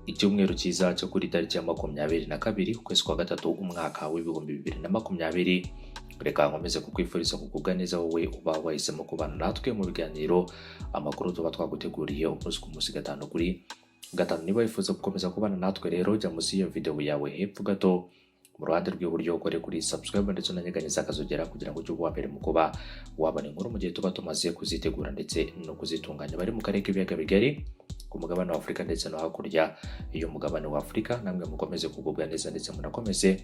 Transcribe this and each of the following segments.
Icyumweru cyiza cyo kuri tariki ya 22 ukwezi kwa gatatu umwaka wa 2020. Reka nkomeze kukwifuriza kugubwa neza, wowe uba wahisemo kubana natwe mu biganiro, amakuru tuba twaguteguriye umunsi ku munsi, gatanu kuri gatanu. Niba wifuza gukomeza kubana natwe rero, jya munsi y'iyo video yawe hepfo gato mu ruhande rw'iburyo, ukore kuri subscribe ndetse unanyeganyeza akazogera kugira ngo ujye uba uwa mbere mu kuba wabona inkuru mu gihe tuba tumaze kuzitegura ndetse no kuzitunganya. Bari mu karere k'ibiyaga bigari, ku mugabane wa Afurika ndetse no hakurya y'umugabane wa Afurika, namwe mukomeze kugubwa neza ndetse munakomeze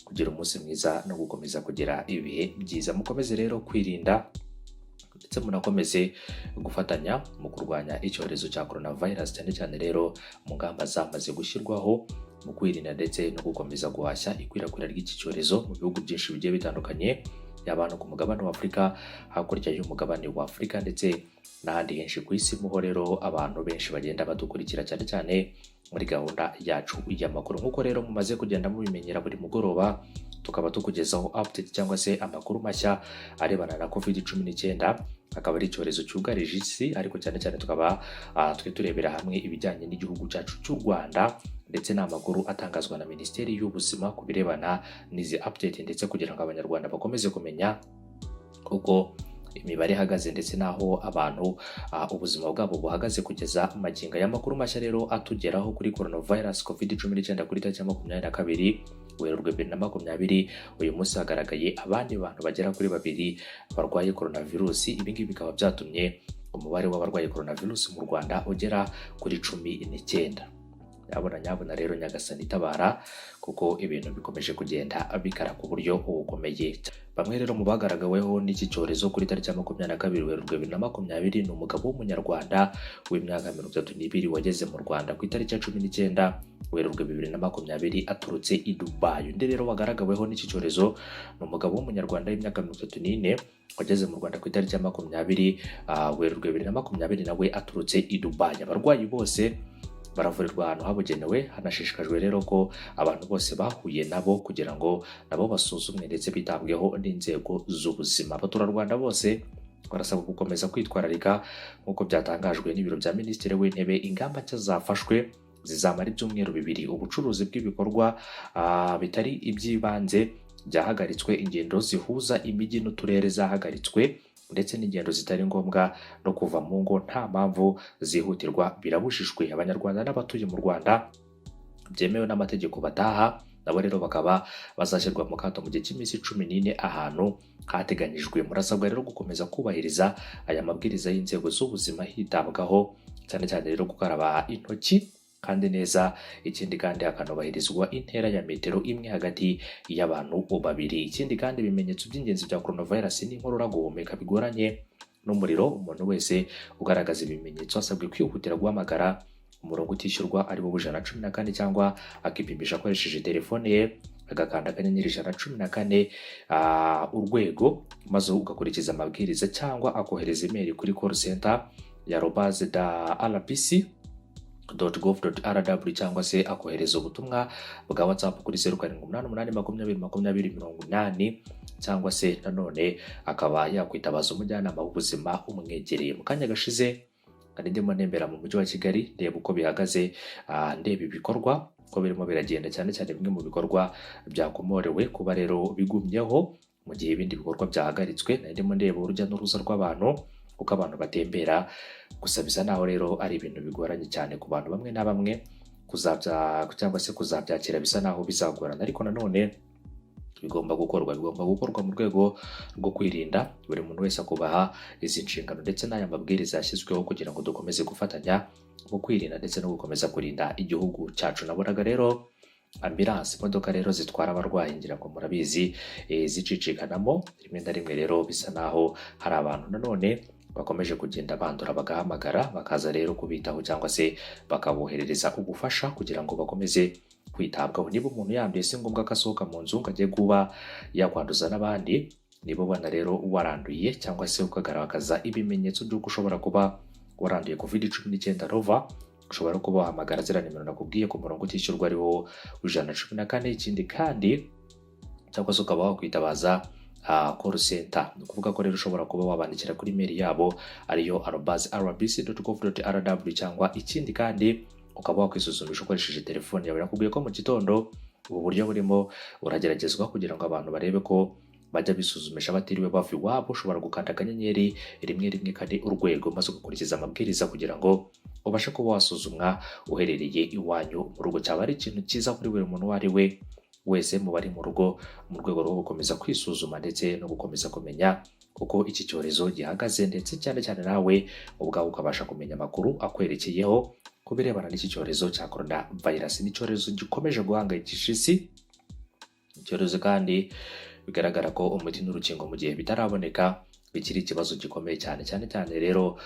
kugira umunsi mwiza no gukomeza kugira ibihe byiza. Mukomeze rero kwirinda ndetse munakomeze gufatanya mu kurwanya icyorezo cya coronavirus, cyane cyane rero mu ngamba zamaze gushyirwaho mu kwirinda ndetse no gukomeza guhashya ikwirakwira ry'iki cyorezo mu bihugu byinshi bigiye bitandukanye, yaba no ku mugabane wa Afurika, hakurya y'umugabane wa Afurika ndetse n'ahandi henshi ku isi. Muho rero abantu benshi bagenda badukurikira, cyane cyane muri gahunda yacu y'amakuru. Nk'uko rero mumaze kugenda mubimenyera, buri mugoroba tukaba tukugezaho update cyangwa se amakuru mashya arebana na COVID-19, akaba ari icyorezo cyugarije isi, ariko cyane cyane tukaba twe turebera hamwe ibijyanye n'igihugu cyacu cy'u Rwanda, ndetse n'amakuru atangazwa na Minisiteri y'Ubuzima ku birebana n'izi update, ndetse kugira ngo Abanyarwanda bakomeze kumenya uko imibare ihagaze ndetse n'aho abantu ubuzima bwabo buhagaze kugeza magingo. Aya makuru mashya rero atugeraho kuri coronavirus COVID-19 kuri tariki ya 22 Werurwe 2020, uyu munsi hagaragaye abandi bantu bagera kuri babiri barwaye coronavirus. Ibi ngibi bikaba byatumye umubare w'abarwaye coronavirus mu Rwanda ugera kuri 19. Nyabona nyabona rero, Nyagasani itabara, kuko ibintu bikomeje kugenda bikara ku buryo bukomeye. Bamwe rero mu bagaragaweho n'iki cyorezo kuri tariki ya 22 Werurwe 2020 ni umugabo w'Umunyarwanda w'imyaka 32 wageze mu Rwanda ku itariki ya 19 Werurwe 2020 aturutse i Dubai. Undi rero wagaragaweho n'iki cyorezo ni umugabo w'Umunyarwanda w'imyaka 34 wageze mu Rwanda ku itariki ya 20 Werurwe 2020, nawe aturutse i Dubai. Abarwayi bose baravurirwa ahantu habugenewe. Hanashishikajwe rero ko abantu bose bahuye nabo kugira ngo nabo basuzumwe ndetse bitabweho n'inzego z'ubuzima. Abaturarwanda bose barasabwa gukomeza kwitwararika nk'uko byatangajwe n'ibiro bya Minisitiri w'Intebe. Ingamba nshya zafashwe zizamara ibyumweru 2. Ubucuruzi bw'ibikorwa bitari iby'ibanze byahagaritswe, ingendo zihuza imijyi n'uturere zahagaritswe, ndetse n'ingendo zitari ngombwa no kuva mu ngo nta mpamvu zihutirwa birabujijwe. Abanyarwanda n'abatuye mu Rwanda byemewe n'amategeko bataha nabo rero bakaba bazashyirwa mu kato mu gihe cy'iminsi 14 ahantu hateganyijwe. Murasabwa rero gukomeza kubahiriza aya mabwiriza y'inzego z'ubuzima, hitabwaho cyane cyane rero gukaraba intoki kandi neza. Ikindi kandi, hakanubahirizwa intera ya metero imwe hagati y'abantu babiri. Ikindi kandi, ibimenyetso by'ingenzi bya coronavirus ni inkorora, guhumeka bigoranye n'umuriro. Umuntu wese ugaragaza ibimenyetso asabwe kwihutira guhamagara umurongo utishyurwa ari wo 114, cyangwa akipimisha akoresheje telefone ye, agakanda *114 urwego, maze ugakurikiza amabwiriza, cyangwa akohereza imeri kuri call center ya @da rbc .gov.rw, cyangwa se akohereza ubutumwa bwa WhatsApp kuri 0788 20 20 80, cyangwa se nanone akaba yakwitabaza umujyanama w'ubuzima umwegereye. Mu kanya gashize nari ndimo ntembera mu mujyi wa Kigali, ndeba uko bihagaze, ndeba ibikorwa ko birimo biragenda, cyane cyane bimwe mu bikorwa byakomorewe kuba rero bigumyeho mu gihe ibindi bikorwa byahagaritswe. Nari ndimo ndeba urujya n'uruza rw'abantu, uko abantu batembera, gusa bisa naho rero ari ibintu bigoranye cyane ku bantu bamwe na bamwe kuzabya cyangwa se kuzabyakira, bisa naho bizagorana, ariko nanone bigomba gukorwa mu rwego rwo kwirinda, buri muntu wese akubaha izi nshingano ndetse n'aya mabwiriza yashyizweho kugira ngo dukomeze gufatanya mu kwirinda ndetse no gukomeza kurinda igihugu cyacu. Nabonaga rero ambulance, imodoka rero zitwara abarwayi, ngira ngo murabizi, zicicikanamo rimwe na rimwe. Rero bisa naho hari abantu nanone bakomeje kugenda bandura, bagahamagara bakaza rero kubitaho cyangwa se bakaboherereza ubufasha kugira ngo bakomeze kwitabwaho. Niba umuntu yanduye, si ngombwa ko asohoka mu nzu ngo ajye kuba yakwanduza n'abandi. Niba ubona rero waranduye cyangwa se ukagaragaza ibimenyetso by'uko ushobora kuba waranduye COVID-19 rova, ushobora kuba wahamagara ziriya nimero nakubwiye ku murongo utishyurwa ariwo 114. Ikindi kandi, cyangwa se ukaba wakwitabaza call center. Ni ukuvuga ko rero ushobora kuba wabandikira kuri mail yabo ariyo @rbc.gov.rw, cyangwa ikindi kandi ukaba wakwisuzumisha ukoresheje telefone yawe. Nakubwiye ko mu gitondo ubu buryo burimo burageragezwa kugira ngo abantu barebe ko bajya bisuzumisha batiriwe bava iwabo. Ushobora gukanda *114# maze ugakurikiza amabwiriza kugira ngo ubashe kuba wasuzumwa uherereye iwanyu mu rugo. Cyaba ari ikintu cyiza kuri buri muntu uwo ari we wese mu bari mu rugo, mu rwego rwo gukomeza kwisuzuma ndetse no gukomeza kumenya uko iki cyorezo gihagaze, ndetse cyane cyane nawe ubwawe ukabasha kumenya amakuru akwerekeyeho ku birebana n'iki cyorezo cya corona virus. Ni icyorezo gikomeje guhangayikisha isi, icyorezo kandi bigaragara ko umuti n'urukingo mu gihe bitaraboneka bikiri ikibazo gikomeye cyane. Cyane cyane rero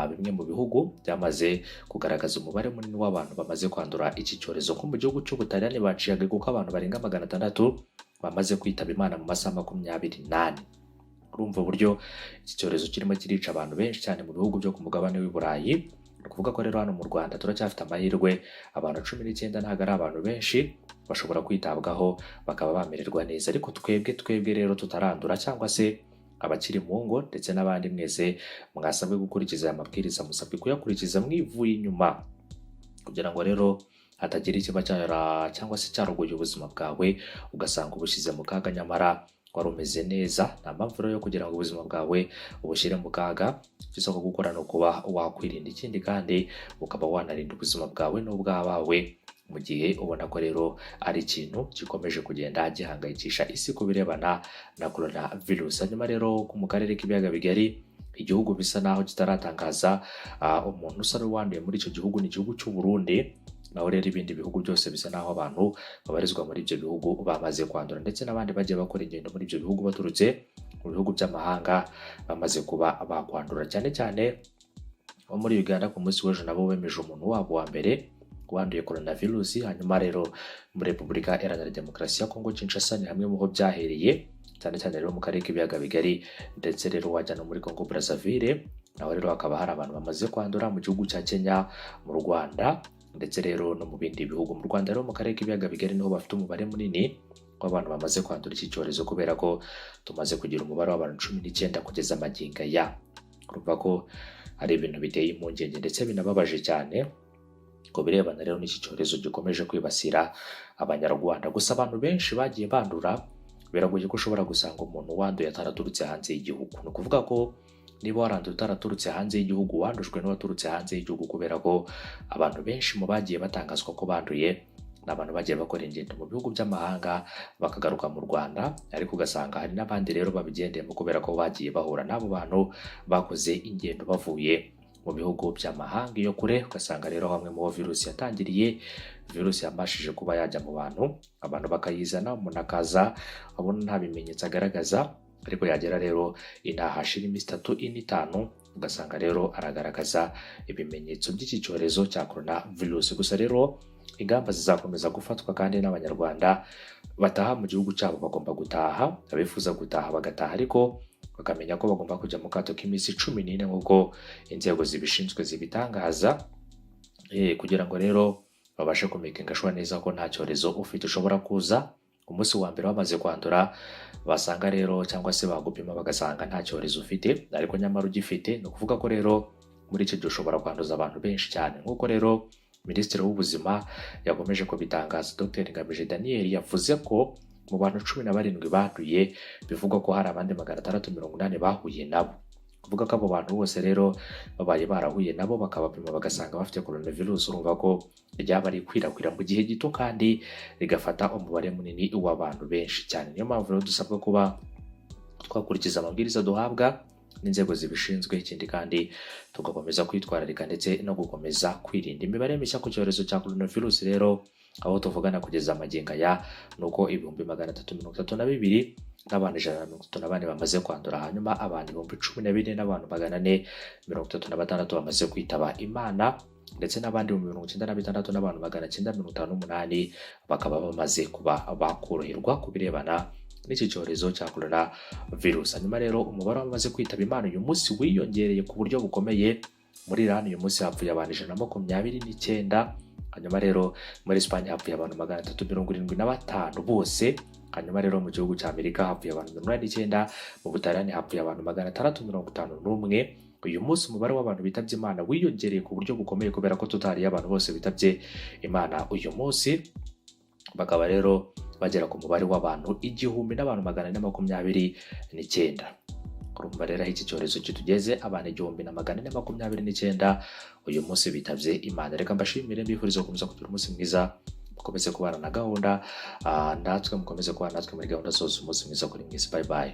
bimwe mu bihugu byamaze kugaragaza umubare munini w'abantu bamaze kwandura iki cyorezo, nko mu gihugu cy'Ubutaliyani baciye agahigo kuko abantu barenga 600 bamaze kwitaba Imana mu masaha 24. Urumva uburyo iki cyorezo kirimo kirica abantu benshi cyane mu bihugu byo ku mugabane w'i Burayi. Ni ukuvuga ko rero hano mu Rwanda turacyafite amahirwe, abantu 19 ntabwo ari abantu benshi, bashobora kwitabwaho bakaba bamererwa neza. Ariko twebwe rero tutarandura cyangwa se abakiri mu ngo ndetse n'abandi mwese mwasabwe gukurikiza aya mabwiriza, musabwe kuyakurikiza mwivuye inyuma, kugira ngo rero hatagira ikiba cyara cyangwa se cyarogoye ubuzima bwawe, ugasanga ubushyize mu kaga nyamara wari umeze neza. Nta mpamvu rero yo kugira ngo ubuzima bwawe ubushyire mu kaga. Icyo usabwa gukora ni ukuba wakwirinda, ikindi kandi ukaba wanarinda ubuzima bwawe n'ubw'abawe, mu gihe ubona ko rero ari ikintu gikomeje kugenda gihangayikisha isi ku birebana na corona virus. Hanyuma rero mu karere k'Ibiyaga Bigari, igihugu bisa naho kitaratangaza umuntu usa n'uwanduye muri icyo gihugu ni igihugu cy'u Burundi. Naho rero ibindi bihugu byose bisa naho abantu babarizwa muri ibyo bihugu bamaze kwandura, ndetse n'abandi bagiye bakora ingendo muri ibyo bihugu baturutse mu bihugu by'amahanga bamaze kuba bakwandura. Cyane cyane bo muri Uganda, ku munsi w'ejo nabo bemeje umuntu wabo wa mbere wanduye coronavirus. Hanyuma rero muri Repubulika Iharanira Demokarasi ya Kongo, Kinshasa ni hamwe mu ho byahereye cyane cyane rero mu karere k'Ibiyaga Bigari, ndetse rero wajya no muri Congo Brazzaville, naho rero hakaba hari abantu bamaze kwandura, mu gihugu cya Kenya, mu Rwanda, ndetse rero no mu bindi bihugu. Mu Rwanda rero, mu karere k'Ibiyaga Bigari niho bafite umubare munini w'abantu bamaze kwandura iki cyorezo, kubera ko tumaze kugira umubare w'abantu 19 kugeza magingo aya. Urumva ko ari ibintu biteye impungenge ndetse binababaje cyane ku birebana rero n'iki cyorezo gikomeje kwibasira Abanyarwanda. Gusa abantu benshi bagiye bandura, biragoye ko ushobora gusanga umuntu wanduye ataraturutse hanze y'igihugu. Ni ukuvuga ko niba waranduye utaraturutse hanze y'igihugu, wandujwe n'uwaturutse hanze y'igihugu, kubera ko abantu benshi mu bagiye batangazwa ko banduye ni abantu bagiye bakora ingendo mu bihugu by'amahanga bakagaruka mu Rwanda. Ariko ugasanga hari n'abandi rero babigendeyemo kubera ko bagiye bahura n'abo bantu bakoze ingendo bavuye mu bihugu by'amahanga iyo kure, ugasanga rero hamwe mu bo virusi yatangiriye, virusi yabashije kuba yajya mu bantu, abantu bakayizana, umuntu akaza abona nta bimenyetso agaragaza, ariko yagera rero inaha hashira iminsi 3, 4, 5, ugasanga rero aragaragaza ibimenyetso by'iki cyorezo cya corona virus. Gusa rero ingamba zizakomeza gufatwa, kandi n'Abanyarwanda bataha mu gihugu cyabo bagomba gutaha, abifuza gutaha bagataha, ariko bakamenya ko bagomba kujya mu kato k'iminsi 14 nk'uko inzego zibishinzwe zibitangaza, kugira ngo rero babashe kumakinga sure neza ko nta cyorezo ufite. Ushobora kuza umunsi wa mbere wamaze kwandura, basanga rero cyangwa se bagupima bagasanga nta cyorezo ufite, ariko nyamara ugifite. Ni ukuvuga ko rero muri icyo gihe ushobora kwanduza abantu benshi cyane, nk'uko rero Minisitiri w'Ubuzima yakomeje kubitangaza. Dr Ngamije Daniel yavuze ko mu bantu 17 banduye, bivugwa ko hari abandi 680 bahuye nabo. Kuvuga ko abo bantu bose rero babaye barahuye nabo, bakabapima bagasanga bafite coronavirus, urumva ko ryaba rikwirakwira mu gihe gito kandi rigafata umubare munini w'abantu benshi cyane. Niyo mpamvu rero dusabwa kuba twakurikiza amabwiriza duhabwa n'inzego zibishinzwe, ikindi kandi tugakomeza kwitwararika ndetse no gukomeza kwirinda. Imibare mishya ku cyorezo cya coronavirus rero, aho tuvugana kugeza amagingo aya, ni uko 332,134 n'abantu 134 bamaze kwandura, hanyuma abantu 14,436 bamaze kwitaba Imana, ndetse n'abandi 96,958 n'abantu bakaba bamaze kuba bakoroherwa ku birebana n'iki cyorezo cya corona virus. Hanyuma rero umubare w'abamaze kwitaba Imana uyu munsi wiyongereye ku buryo bukomeye. Muri Iran uyu munsi hapfuye abantu 129. Hanyuma rero muri Espagne hapfuye abantu 375 bose. Hanyuma rero mu gihugu cya Amerika hapfuye abantu 89. Mu Butaliyani hapfuye abantu 651. Uyu munsi umubare w'abantu bitabye Imana wiyongereye ku buryo bukomeye, kubera ko tutariye abantu bose bitabye Imana uyu munsi, bakaba rero bagera ku mubare w'abantu 1429. Urumva rero aho iki cyorezo kitugeze, abantu 1429 uyu munsi bitabye Imana. Reka mbashimire, mbifuriza gukomeza kugira umunsi mwiza, mukomeze kubana na gahunda natwe, mukomeze kubana natwe muri gahunda zose. Umunsi mwiza kuri mwese, bye bye.